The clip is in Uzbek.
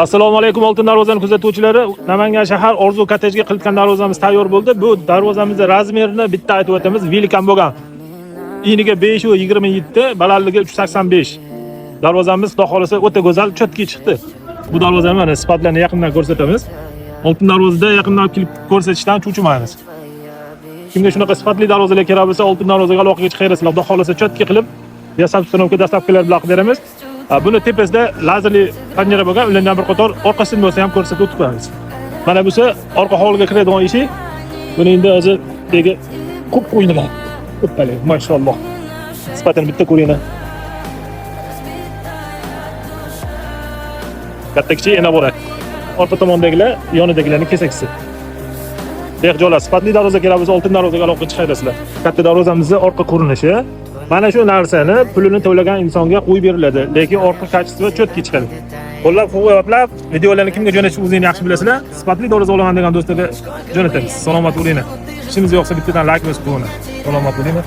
Assalomu alaykum, Oltin Darvozani kuzatuvchilari. Namangan shahar Orzu kottejga qilingan darvozamiz tayyor bo'ldi. Bu darvozamizni razmerini bitta aytib o'tamiz. Velikan bo'lgan. Eniga 5.27, balandligi 3.85. Darvozamiz, xudo xolasa, o'ta go'zal, чётко chiqdi. Bu darvozani mana sifatlarini yaqindan ko'rsatamiz. Oltin Darvozada yaqindan olib kelib ko'rsatishdan cho'chimaymiz. Kimga shunaqa sifatli darvozalar kerak bo'lsa, Oltin Darvozaga aloqaga chiqaverasizlar. Xudo xolasa, чётко qilib, yasab, установка, доставка lar bilan qilib beramiz. Ha, buni tepasida lazerli fanera bo'lgan, ulardan bir qator orqasini bo'lsa ham ko'rsatib o'tib qo'yamiz. Mana bo'lsa orqa hovliga kiradigan eshik. Buni endi hozir degi qo'yib qo'yilgan. O'ppali, mashalloh. Sifatini bitta ko'ringlar. Katta kichik ena bo'ladi. Orqa tomondagilar yonidagilarni kesaksi. Joylar sifatli darvoza kerak bo'lsa, Oltin Darvozaga aloqaga chiqaverasizlar. Katta darvozamizni orqa ko'rinishi. Mana shu narsani pulini to'lagan insonga qo'yib beriladi, lekin orqa качество чётко chiqadi. Qo'llab-quvvatlab, videolarni kimga jo'natishni o'zingiz yaxshi bilasizlar. Sifatli darvoza olaman degan do'stlarga jo'natamiz. Salomat bo'linglar. Ishimiz yoqsa, bittadan layk bosib qo'yinglar. Salomat bo'linglar.